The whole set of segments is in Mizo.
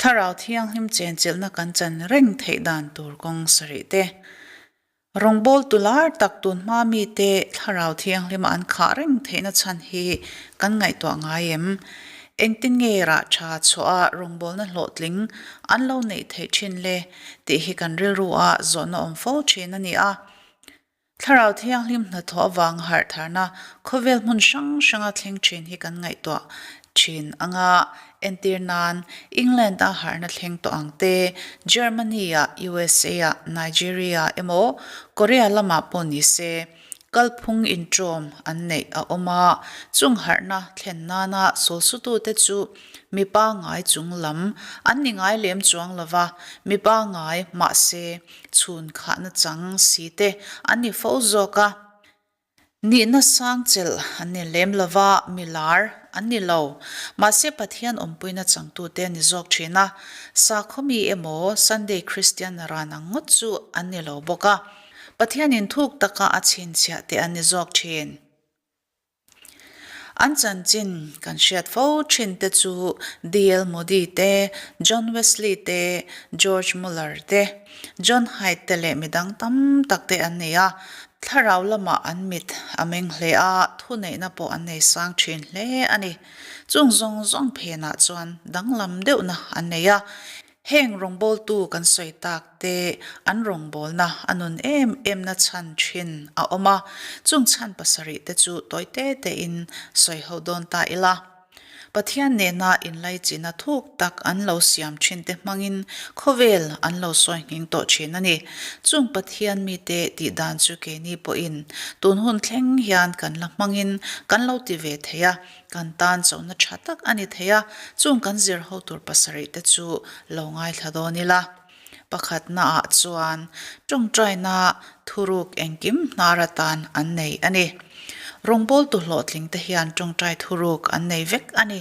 Thlarau Thianghlim chenchilhna kan chan reng theih dan tur kawng sarih te. Rawngbawltu lar tak tun hma mite Thlarau Thianghlima an khah reng theihna chhan hi kan ngaihtuah ngai em? Engtin nge rah tha chhuah a rawngbawlna hlawhtling an lo neih theih thin le tih hi kan rilru ah zawhna awm fo thin a ni a. Thlarau Thianghlim hnathawh avang harh tharna khawvel hmun hrang hranga thleng thin hi kan ngaihtuah thin anga entir nan England-a harhna thleng tawh ang te, Germany-ah, USA-ah, Nigeria emaw Korea lamah pawh ni se kalphung inṭawm an neih a awm a, chung harhna thlen nana sulsutute chu mipa ngai chung lam an ni ngai lem chuang lova, mipa ngai mahse chhun khahna chang si te an ni fo zawk a. Nihna sang chelh an ni lem lova, mi lar an ni lo. Mahse Pathian awmpuina changtute an ni zawk thin a, sakhaw mi emaw Sunday Christian ran ang ngawt chu an ni lo bawk a. Pathianin thuk taka a chhinchhiah te an ni zawk thin. An chanchin kan hriat fo thin te chu DL Moody te, John Wesley te, George Muller te, John Hyde te leh midang tam tak te an nei a. Thlarau lamah an mit a meng hle a, thuneihna pawh an nei sang thin hle a ni. Chung zawng zawng phenah chuan danglam deuhna an nei a. Heng rawngbawltu kan sawi tak te an rawngbawlna a nun em em na chhan thin a awm a, chung chhan pasarih te chu tawi te te in sawi ho dawn ta ila. Pathian nena inlaichina thuk tak an lo siam thin te hmangin khawvel an lo sawi nghing tawh thin a ni. Chung Pathian mite tih dan chu keini pawhin tun hun thleng hian kan la hmangin kan lo ti ve thei a, Kan tan chona tha tak a ni thei a, chung kan zir ho tur pasarih te chu lo ngaithla dawn ila. Pakhatna ah chuan tawngtaina thuruk engkim hnar atan an nei a ni. Rawngbawltu hlawhtling te hian tawngtai thuruk an nei vek a ni.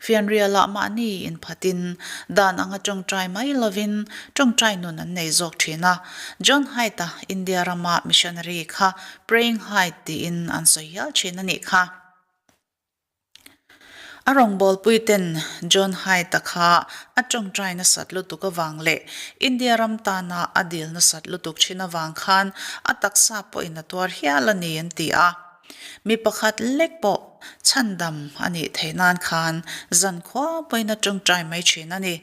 Fianrial ah mahni inphatin dan anga tawngtai mai lovin tawngtai nun an nei zawk thin a. John Haidt-a India rama missionary kha Praying Haidt tiin an sawi hial thin a nih kha. A rawngbawlpuiten John Hyde-a kha a tawngtai nasat lutuk avang leh India ram tana a dil nasat lutuk thin avang khan a taksa pawhin a tuar hial a ni an ti a. Mi pakhat lek pawh chhandam a nih theih nan khan zankhua pawhin a tawngtai mai thin a ni.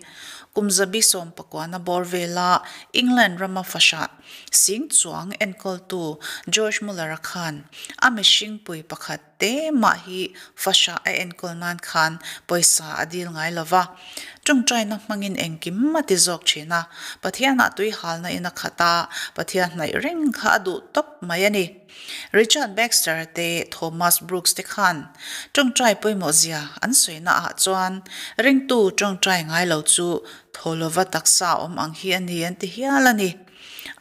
Kum zabi sawmpakuana bawr vela England rama fahrah Sing chuang enkawltu George Muller-a khan a mihringpui pakhat te mah hi fahrah a enkawl nan khan pawisa a dil ngai lo va. Tawngtaina hmangin engkim a ti zawk thin a, Pathianah tui halna in a khat a, Pathian hnaih reng kha a duh tawp mai a ni. Richard Baxter te Thomas Brooks te khan tawngtai pawimawh zia an sawina ah chuan ringtu tawngtai ngai lo chu thaw lova taksa awm ang hi a ni an ti hial a ni.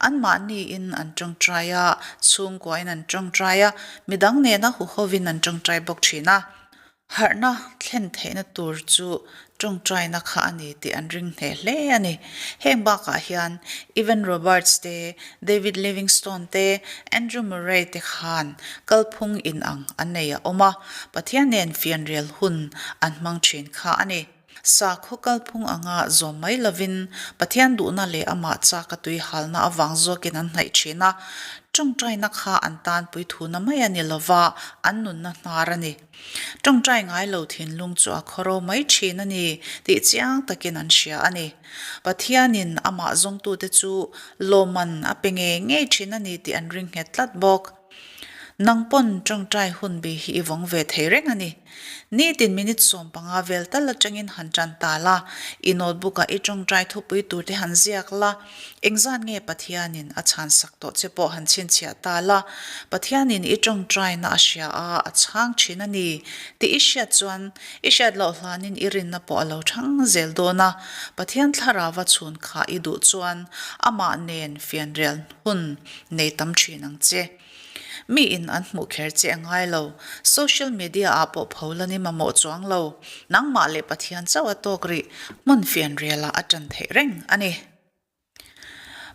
Anmahniin an tawngtai a, chhungkuain an tawngtai a, midang nena huhovin an tawngtai bawk thin a. Harhna thlen theihna tur chu tawngtaina kha a ni tih an ring hneh hle a ni. Heng bakah hian Evan Roberts te, David Livingstone te, Andrew Murray te khan kalphung inang an nei a awm a, Pathian nen fianrial hun an hmang thin kha a ni. Sakhaw kalphung anga zawm mai lovin Pathian duhna leh amah chak a tui halna avang zawkin an hnaih thin a, tawngtaina kha an tan puithuna mai a ni lova, an nunna hnar a ni. Tawngtai ngai lo thinlung chu a khawro mai thin a ni tih chiang takin an hria a ni. Pathianin amah zawngtute chu lawmman a pe ngei ngei thin a ni tih an ring nghet tlat bawk. Nang pawn tawngtai hun bi hi i vawng ve thei reng a ni. Nitin minute 15 vel tal atangin han tan ta la, i notebook ah i tawngtai thupui tur te han ziak la, engzat nge Pathianin a chhan sak tawh che pawh han chhinchhiah ta la, Pathianin i tawngtaina a hria a, a chhang thin a ni tih i hriat chuan i hriat loh hlanin i rinna pawh a lo thang zel dawn a, Pathian thlarava chhun kha i duh chuan amah nen fianrial hun nei tam thin ang che. Mi in an hmuh kher che a ngai lo. Social media ah pawh pho la ni mamawh chuang lo. Nangmah leh Pathian chauh a tawk rih hmun fianrial ah a tan theih reng a ni.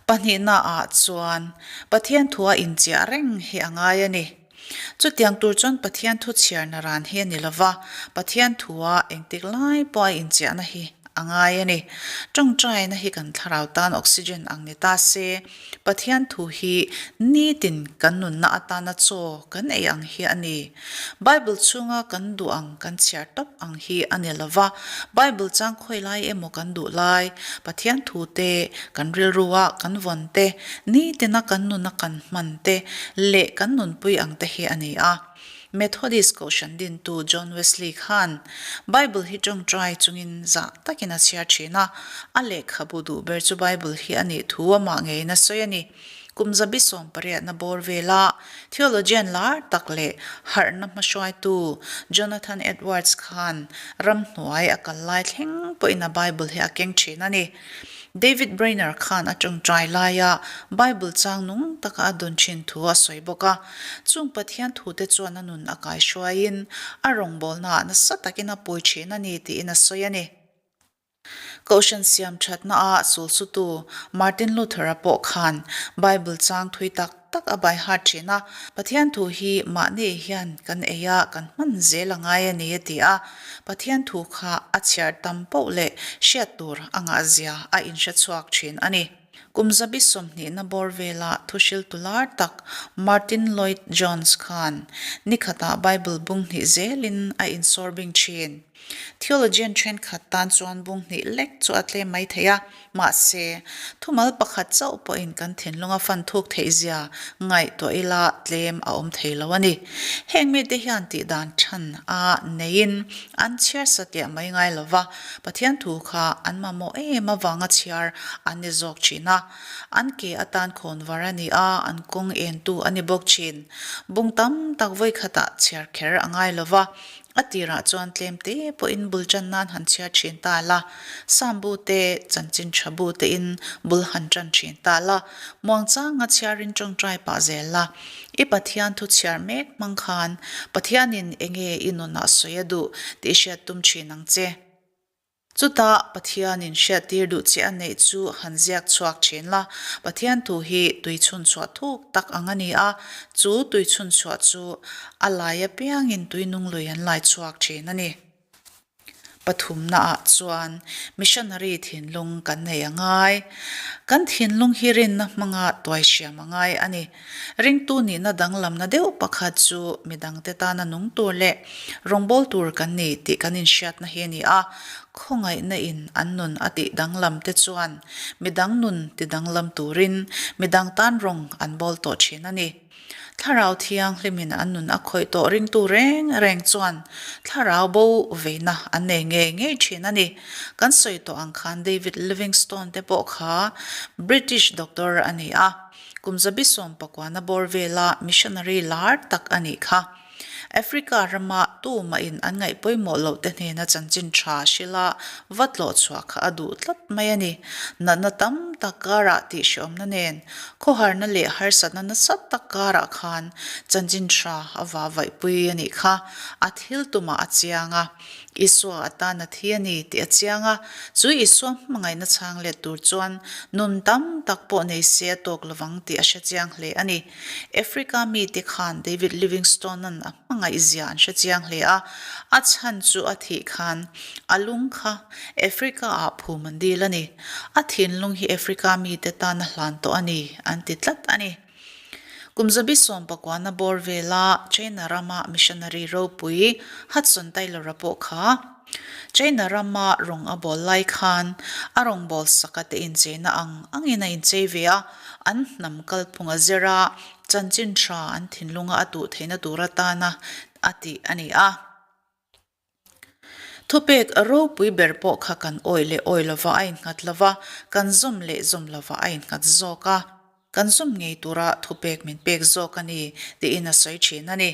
Pahnihna ah chuan Pathian thua inchiah reng hi a ngai a ni. Chutiang tur chuan Pathian thu chhiarna ran hi a ni lova, Pathian thua engtik lai pawh a inchiahna hi. a ngai a ni. Ṭawngṭaina hi kan thlarau tan oxygen ang ni ta se, Pathian thu hi nitin kan nunna atana chaw kan ei ang hi a ni. Bible chhunga kan duh ang kan chhiar tawp ang hi a ni lo va, Bible chang khawi lai emaw kan duh lai, Pathian thu te, kan rilrua kan vawn te, nitina kan nuna kan hman te leh kan nunpui ang te hi a ni a. Methodist Kohhran dintu John Wesley khan Bible hi ṭawngṭai chungin zah takin a chhiar ṭhin a, a lehkhabu duh ber chu Bible hi a nih thu amah ngeiin a sawi a ni. Kum zabi sawmpariatna bawr vela theologian lar tak leh harhna hmahruaitu Jonathan Edwards khan ramhnuai a kal lai thleng pawhin a Bible hi a keng ṭhin a ni. David Brainerd khan a ṭawngṭai laia Bible chang nung taka a dawn ṭhin thu a sawi bawk a. Chung Pathian thute chuan a nun a kaihruaiin a rawngbawlnaah nasa takin a pawi ṭhin a ni tiin a sawi a ni. Kohhran siam ṭhatnaah sulsutu Martin Luther-a pawh khan Bible chang thui tak tak a bai hat ṭhin a, Pathian thu hi mahni hian kan ei a, kan hman zel a ngai a ni a ti a. Pathian thu kha a chhiar tam poh leh hriat tur a ngahzia a inhre chhuak ṭhin a ni. Kum zabi sawmhnihna bawr vela thuhriltu lar tak Martyn Lloyd-Jones khan nikhatah Bible bung hnih zelin a insawrbing ṭhin. Theologian ṭhenkhat tan chuan bung hnih lek chu a tlem mai thei a, Mahse, thumal pakhat chauh pawhin kan thinlunga fan thuk theihzia ngaihtuah ila tlem a awm thei lo a ni. Heng mite hian tihdan than a neiin an chhiar satliah mai ngai lo va, Pathian thu kha an mamawh em avanga chhiar an ni zawk thin a. An ke atan khawnvar a ni a, an kawng entu a ni bawk thin. Bung tam tak vawikhatah chhiar kher a ngai lo va, A tirah chuan tlem te pawhin bul tan nan han chhiar thin ta la, Sam bu te, chanchin tha bu tein bul han tan thin ta la, muangchanga chhiarin tawngtai pah zel la. I Pathian thu chhiar mek hmang khan Pathianin enge i nunah sawi a duh tih hriat tum thin ang che. Chutah Pathianin hriattir duh che a neih chu han ziak chhuak thin la, Pathian thu hi tui chhunchhuah thuk tak ang a ni a, chu tui chhunchhuah chu a lai apiangin tui nung lui an lai chhuak thin a ni. Pathumnaah chuan missionary thinlung kan nei a ngai. Kan thinlung hi rinna hmanga tuai hriam a ngai a ni. Ringtu nihna danglamna deuh pakhat chu midangte tana nung tur leh rawngbâwl tur kan ni tih kan inhriatna hi a ni a. Khawngaihna in an nun a tih danglam te chuan midang nun ti danglam turin midang tan rawng an bawl tawh thin a ni. Thlarau Thianghlimin an nun a khawih tawh ringtu reng reng chuan thlarau bo veina an nei ngei ngei thin a ni. Kan sawi tawh ang khan David Livingstone te pawh kha British doctor a ni a. Kum zabi sawmpakuana bawr vela missionary lar tak a nih kha. Africa rama tumahin an ngaih pawimawh loh te hnena chanchin tha hrila va tlawh chhuah kha a duh tlat mai a ni. Natna tam tak karah tih hreawmna nen, khawharna leh harsatna nasa tak karah khan chanchin tha a va vaihpui a nih kha. A thil tumah a chiang a. Isua atan a thi a ni tih a chiang a, chu Isua hmangaihna chhang let tur chuan nun tam tak pawh nei se a tawk lovang tih a hre chiang hle a ni. Africa mite khan David Livingstone-a'n a hmangaih zia an hre chiang hle a, a chhan chu a thih khan a lung kha Africa-ah phum an dil a ni. A thinlung hi Africa mite tan a hlan tawh a ni, an ti tlat a ni. Kum zabi sawmpakuana bawr vela China rama missionary ropui Hudson Taylor-a pawh kha China rama rawng a bawl lai khan a rawngbâwl saka te incheina ang angin a inchei ve a, an hnam kalphung a zir a, chanchin tha an thinlunga a tuh theihna tur atana a tih a ni a. Thupek ropui ber pawh kha kan awih leh awih lova a innghat lova, kan zawm leh zawm lova a innghat zawk a. Kan zawm ngei tura thupek min pek zawk a ni tiin a sawi thin a ni.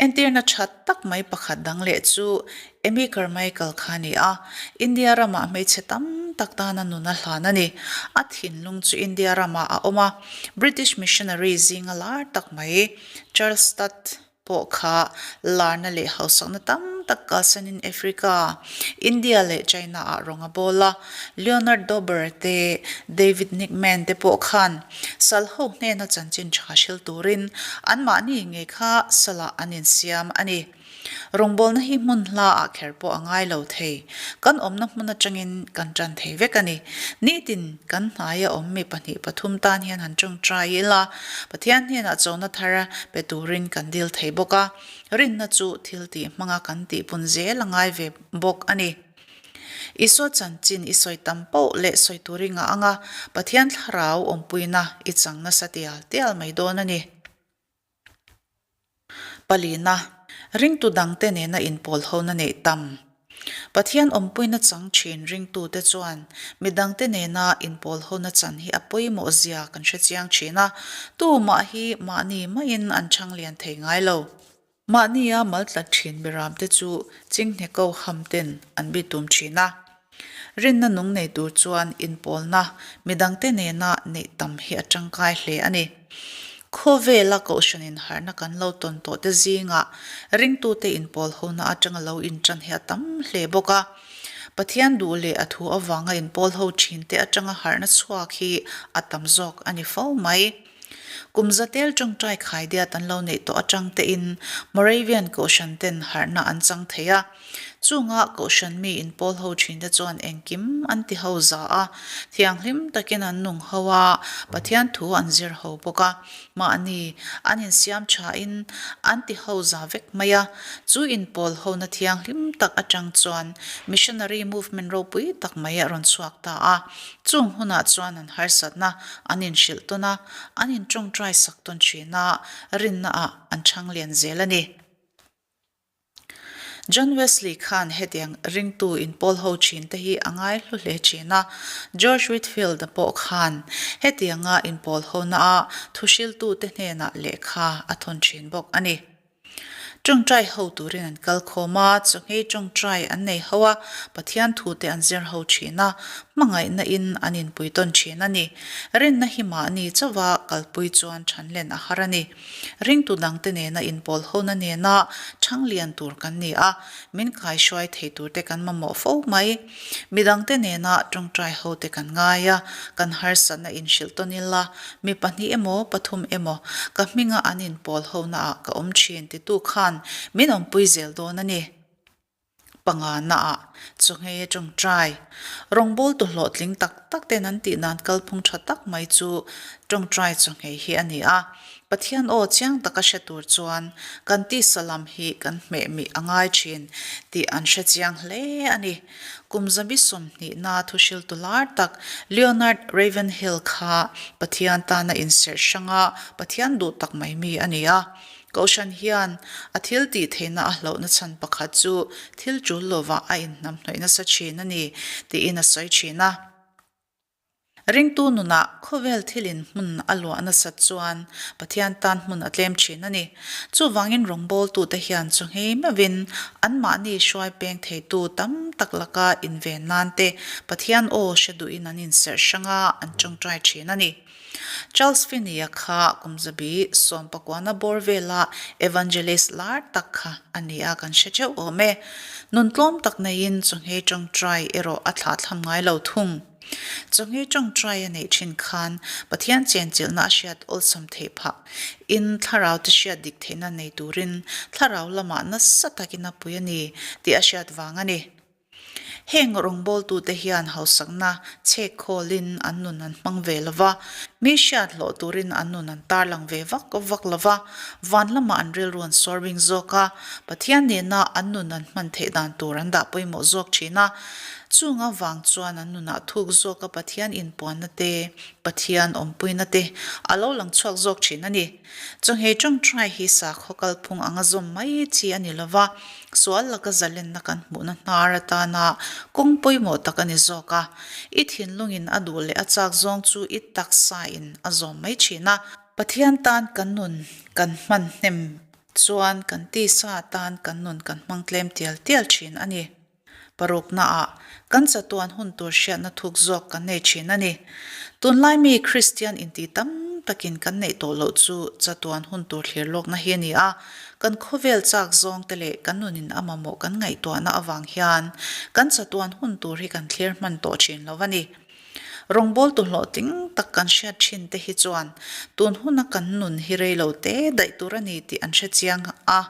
Entirna tha tak mai pakhat dang leh chu Amy Carmichael kha a ni a, India ramah hmeichhe tam tak tana nun a hlan a ni. A thinlung chu India ramah a awm a, British missionary zinga lar tak mai Charles Studd pawh kha larna leh hausakna tam tak kalsanin Africa, India leh China-ah rawng a bawl a. Leonard Dober te, David Nickman te pawh khan sal ho hnena chanchin tha hril turin anmahni ngei kha salah an insiam a ni. Rawngbawlna hi hmun hla ah kher pawh a ngai lo thei. Kan awmna hmun atangin kan tan thei vek a ni. Nitin kan hnaia awm mi pahnih pathum tan hian han tawngtai ila, Pathian hnenah chona thar pe turin kan dil thei bawk a. Rinna chu thil tih hmanga kan tihpun zel a ngai ve bawk a ni. Isua chanchin i sawi tam poh leh sawi tur i ngah ang a, Pathian thlarau awmpuina i chang nasa tial tial mai dawn a ni. Palina, ringtu dangte nena inpawl hona neih tam. Pathian awmpuina chang thin ringtute chuan mi dangte nena inpawl hona chan hi a pawimawh zia kan hre chiang thin a, tumah hi mahni maiin an chhang lian thei ngai lo. Mahnia mal tlat thin miramte chu chinghne ko ham ten an bitum thin a. Rinna nung nei tur chuan inpawlna midangte nena neih tam hi a tangkai hle a ni. Khawvela kohhranin harhna kan lo tawn tawh te zingah ringtute inpawl hona atanga lo intan hi a tam hle bawk a. Pathian duh leh a thu avanga inpawl ho thin te atanga harhna chhuak hi a tam zawk a ni fo mai. Kum zatel tawngtai khaidiat an lo neih tawh atang tein Moravian kohhran ten harhna an chang thei a. Chunga kohhran mi inpawl ho thinte chuan engkim an ti ho za a, thianghlim takin an nung ho a, Pathian thu an zir ho bawk a. Mahni an insiam thain an ti ho za vek mai a. Chu inpawl hona thianghlim tak atang chuan missionary movement ropui tak mai a rawn chhuak ta a. Chung hunah chuan an harsatna an inhrilh tawn a, an intawngtai sak tawn thin a, rinnaah an chhang lian zel a ni. John Wesley khan hetiang ringtu inpawl ho thin te hi a ngai hlu hle thin a, George Whitefield-a pawh khan hetianga inpawl hona a thuhriltute hnenah lehkha a thawn thin bawk a ni. Tawngtai ho turin an kal khawm a, chawhngei tawngtai an nei ho a, Pathian thute an zir ho thin a, hmangaihna in an inpui tawn thin a ni. Rinna hi mahni chauha kalpui chuan thanlen a har a ni. Ringtu dangte nena inpawl hona nena thanglian tur kan ni a, min kaihruai thei turte kan mamawh fo mai. Midangte nena tawngtai hote kan ngai a, kan harsatna inhrilh tawn ila, mi pahnih emaw pathum emaw ka hminga an inpawl honaah ka awm thin titu khan min awmpui zel dawn a ni. Panganaah chawngheia tawngtai rawngbawltu hlawhtling tak tak ten an tih dan kalphung tha tak mai chu tawngtai chawnghei hi a ni a. Pathian aw chiang taka hre tur chuan kan tisa lam hi kan hmeh mih a ngai thin tih an hre chiang hle a ni. Kum zabi sawmhnihna thuhriltu lar tak Leonard Ravenhill kha Pathian tana inserh hranga Pathian duh tak mai mi a ni a. Kohhran hian a thil tih theihna a hlauhna chhan pakhat chu thil tul lovah a inhnamhnawih nasa thin a ni tiin a sawi thin a. Ringtu nunah khawvel thilin hmun a luah nasat chuan Pathian tan hmun a tlem thin a ni. Chuvangin rawngbawltute hian chu nghei meuhin anmahni hruai peng theitu tam tak laka inven nan te Pathian aw hre duhin an inserh hrang a, an tawngtai thin a ni. Charles Finney-a kha kum zabi sawmpakuana bawr vela evangelist lar tak kha a ni a, kan hre theuh awm e. Nun tlawm tak neiin chawhngei tawngtai erawh a thlahthlam ngai lo thung. Chawhngei tawngtai a neih thin khan Pathian chenchilhna a hriat awlsam theih phah in thlarau te hriat dik theihna nei turin thlarau lamah nasa takin a pui a ni tih a hriat vang a ni. Heng rawngbawltute hian hausakna chhek khawlin an nun an hmang ve lo va, mi hriat hlawh turin an nun an tarlang ve vak vak lo va, van lamah an rilru an sawr bing zawk a, Pathian nena an nun an hman theih dan tur an dah pawimawh zawk thin a. Chung avang chuan an nunah thuk zawka Pathian inpuanna te, Pathian awmpuina te a lo lang chhuak zawk thin a ni. Chawhngei tawngtai hi sakhaw kalphung anga zawm mai chi a ni lo va, Sual laka zalenna kan hmuhna hnar atana kawng pawimawh tak a ni zawk a. I thinlungin a duh leh a chak zawng chu i taksain a zawm mai thin a. Pathian tan kan nun kan hman hnem chuan kan tisa tan kan nun kan hmang tlem tial tial thin a ni. Paruknaah kan chatuan hun tur hriatna thuk zawk kan nei thin a ni. Tunlai mi Kristian inti tam takin kan neih tawh loh chu chatuan hun tur thlir lawkna hi a ni a. Kan khawvel chak zawng te leh kan nunin a mamawh kan ngaihtuahna avang hian kan chatuan hun tur hi kan thlir hman tawh thin lo a ni. Rawngbawltu hlawhtling tak kan hriat thin te hi chuan tun huna kan nun hi rei lo te daih tur a ni tih an hre chiang a.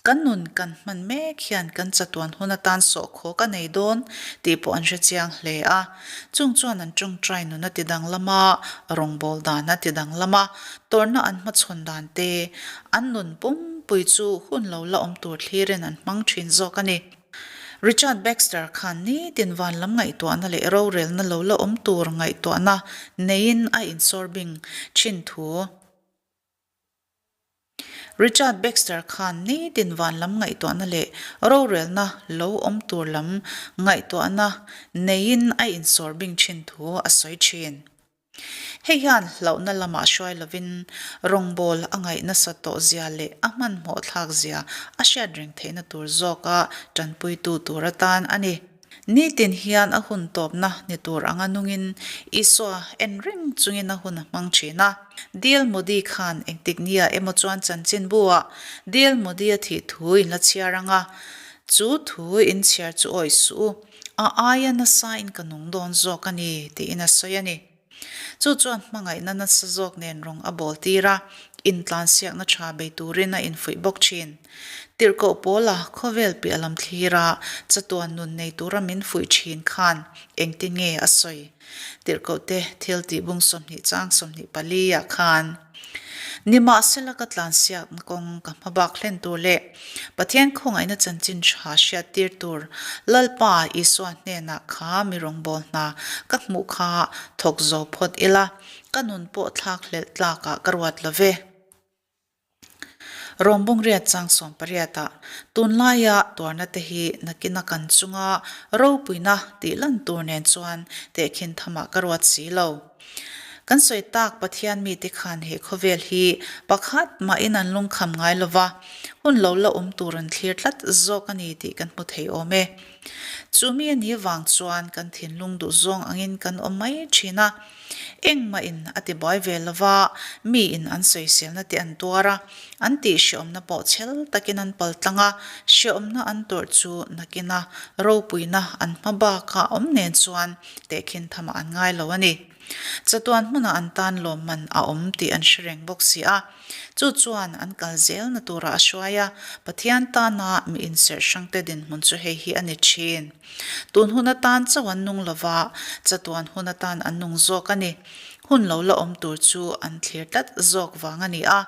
Kan nun kan hman mek hian kan chatuan hun atan sawhkhawk a nei dawn tih pawh an hre chiang hle a. Chung chuan an tawngtai nun a ti danglam a, rawngbâwl dan a ti danglam a, tawrhna an hmachhawn dan te, an nun pumpui chu hun lo la awm tur thlirin an hmang thin zawk a ni. Richard Baxter khan nitin van lam ngaihtuahna leh rorelna lo la awm tur ngaihtuahna neiin a insawrbing thin thu. Richard Baxter khan nitin van lam ngaihtuahna leh rorelna lo awm tur lam ngaihtuahna neiin a insawrbing thin thu a sawi thin. Hei hian hlauhna lamah hruai lovin rawngbâwl a ngaih nasa tawh zia leh a hmanhmawh thlak zia a hriat reng theihna tur zawka tanpuitu tur atan a ni. Nitin hian a hun tawpna ni tur anga nungin Isua en reng chungin a hun a hmang thin a. Dil Modi khan engtik nia emaw chuan chanchinbu-ah Dil Modi-a thih thu in la chhiar ang a, chu thu in chhiar chu awih suh u, a aia nasain ka nung dawn zawk a ni, tiin a sawi a ni. Chu chuan hmangaihna nasa zawk nen rawng a bawl tir a, intlansiakna tha bei turin a infuih bawk thin. Tirhkoh Paula khawvel piah lam thlira chatuan nun nei tura min fuih thin khan engtin nge a sawi? Tirhkohte thil tih bung 20 chang 24 ah khan, Nimahsela ka tlansiakna kawng ka hma bak hlen tur leh Pathian khawngaihna chanchin tha hriat tir tur Lalpa Isua hnenah kha mi rawngbâwl hna ka hmuh kha thawk zo phawt ila, ka nun pawh thlak hlelh tlakah ka ruat lo ve. Rawngbawng riat chang 18 ah tunlaia tuarna te hi nakina kan chunga ropuina tih lan tur nen chuan tehkhin thamah ka ruat si lo. Kan sawi tak Pathian mite khan he khawvel hi pakhat mahin an lungkham ngai lo va, hun lo la awm tur an thlir tlat zawk a ni tih kan hmu thei awm e. Chu mi a nih vang chuan kan thinlung duhzawng angin kan awm mai thin a, engmahin a ti buai ve lo va, miin an sawiselna te an tuar a, an tih hreawmna pawh chhel takin an paltlang a, hreawmna an tawrh chu nakina ropuina an hma bakah awm nen chuan Tehkhin thamah an ngai lo a ni. Chatuan hmunah an tan lawmman a awm tih an hre reng bawk si a. Chu chuan an kal zelna turah a hruai a, Pathian tana mi inserh hrangte dinhmun chu hei hi a ni thin. Tun hun atan chauh an nung lo va, chatuan hun atan an nung zawk a ni. Hun lo la awm tur chu an thlir tlat zawk vang a ni a,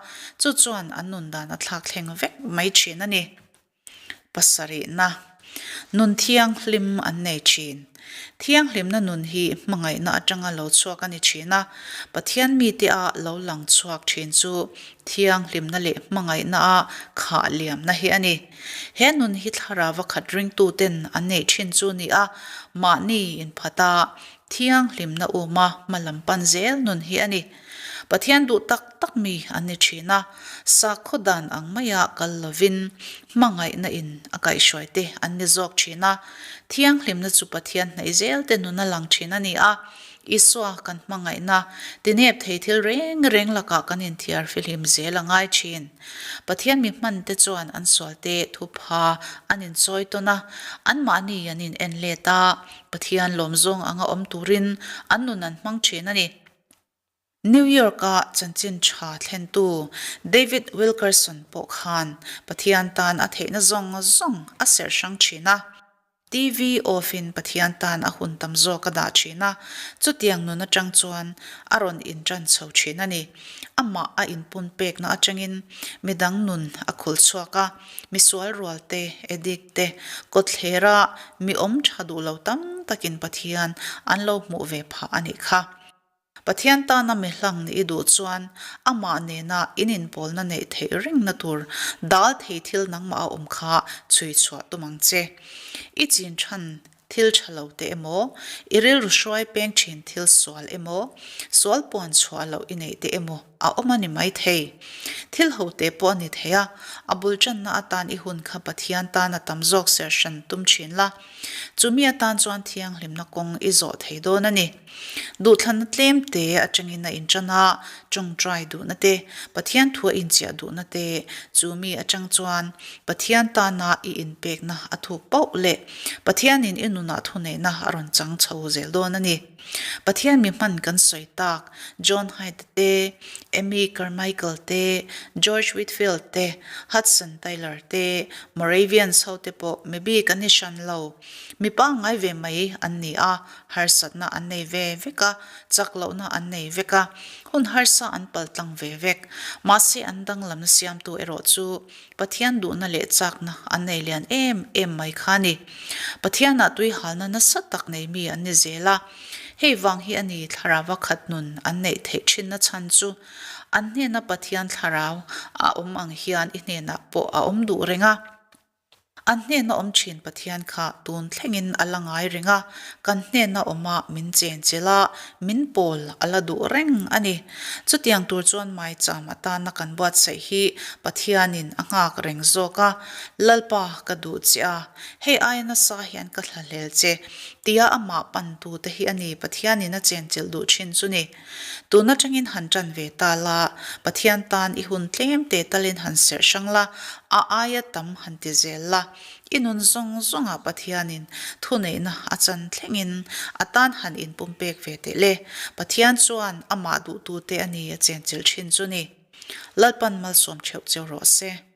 chu chuan an nun dan a thlak thleng vek mai thin a ni. Pasarihna, Nun thianghlim an nei thin. Thianghlimna nun hi hmangaihna atanga lo chhuak a ni thin a, Pathian mite a lo lang chhuak thin chu thianghlimna leh hmangaihna a khah liamna hi a ni. He nun hi thlarau a khat ringtuten an neih thin chu ni a, mahni inphata thianghlimna uma hmalam pan zel nun hi a ni. Pathian duh tak tak mi an ni thin a, sakhaw dan ang maia kal lovin hmangaihna in a kaihhruai te an ni zawk thin a. Thianghlimna chu Pathian hnaih zel te nun a lang thin a ni a, Isua kan hmangaihna tinep thei thil reng reng lakah kan inthiar fihlim zel a ngai thin. Pathian mi hman te chuan an sual te thupha an inchawi tawn a, anmahni an in en let a, Pathian lawmzawng anga awm turin an nun an hmang thin a ni. New York-a chanchin tha thlentu David Wilkerson pawh khan Pathian tan a theihna zawng zawng a serh hrang thin a. TV off-in Pathian tan a hun tam zawk a dah thin a, chutiang nun atang chuan a rawn intan chho thin a ni. Amah a inpun pekna atangin midang nun a khul chhuak a, misual rual te, addict te, kawtthlera mi awm tha duh lo tam takin Pathian an lo hmuh ve phah a nih kha. Pathian tana mi hlang nih i duh chuan amah nena in inpawlna neih theih rengna tur dal thei thil nangmah a awm kha chhui chhuah tum ang che. I chin than thil tha lo te emaw, i rilru hruai peng thin thil sual emaw, sual puan chhuah loh i neih te emaw a awm a ni mai thei. Thil ho te pawh a ni thei a, a bul tanna atan i hun kha Pathian tana tam zawk ser hran tum thin la. Chumi atan chuan thianghlimna kawng i zawh thei dawn a ni. Duhthlanna tlem te atangin a intan a, tawngtai duhna te, Pathian thu a inchiah duhna te, chumi atang chuan Pathian tana i inpekna a thuk pauh leh Pathianin i nunah thuneihna a rawn chang chho zel dawn a ni. Pathian mi hman kan sawi tak, John Hyde te, Amy Carmichael te, George Whitefield te, Hudson Taylor te, Moravians ho te pawh mi bik an ni hran lo. Mi pangngai ve mai an ni a, harsatna an nei ve vek a, chak lohna an nei vek a, hun harsa an paltlang ve vek. Mahse an danglamna siamtu erawh chu Pathian duhna leh chakna an nei lian em em mai kha a ni. Pathianah tui halna nasa tak nei mi an ni zel a. Hei vang hi a ni thlarauva khat nun an neih theih thinna chhan chu an hnena Pathian thlarau a awm ang hian i hnenah pawh a awm duh reng a. An hnena awm thin Pathian kha tun thlengin a la ngai reng a, kan hnena awma min chenchilh a, min pawl a la duh reng a ni. Chutiang tur chuan maicham atana kan buatsaih hi Pathianin a nghak reng zawk a, Lalpa ka duh che a, hei aia nasa hian ka thlahlel che, tia amah pantute hi a ni Pathianin a chenchilh duh thin chu ni. Tun atangin han tan ve ta la, Pathian tan i hun tlem te talin han serh hrang la, a aia tam han ti zel la. I nun zawng zawngah Pathianin thuneihna a chan thlengin a tan han inpumpek ve teh le. Pathian chuan amah duhtute a ni a chenchilh thin chu ni. Lalpan malsawm theuh cheu rawh se.